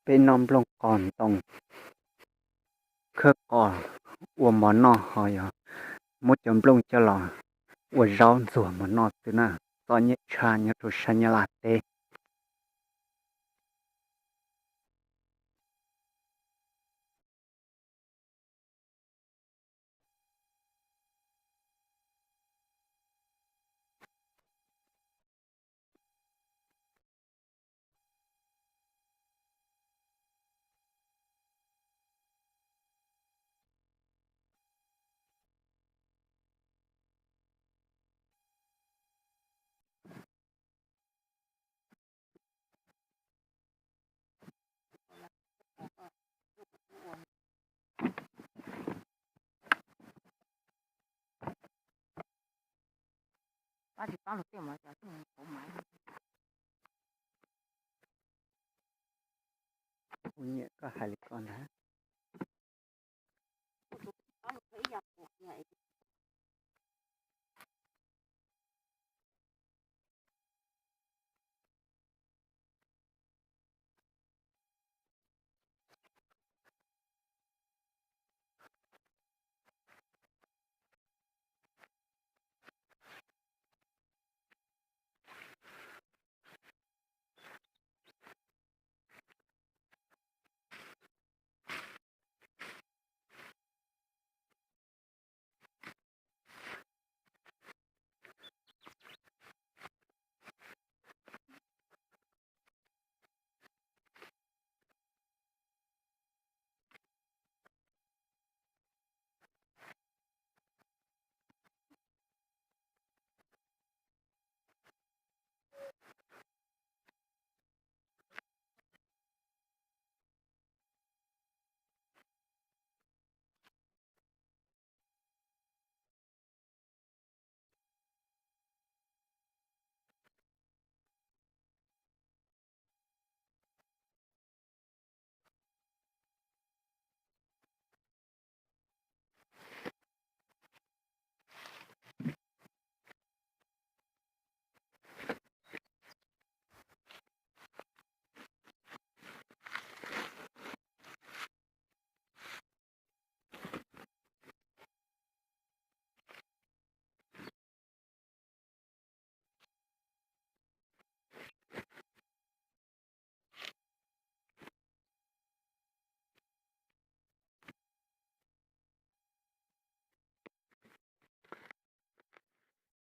peb noj nplooj qos ntoo, khawb qos ua mov noj, ho yog muab cov nplooj coj los ua zaub ntxuag mov noj xwb na. Txom nyem tshaj nyob rau sab Nyab Laj teb. Ua nyiam koj hais li ko ntag.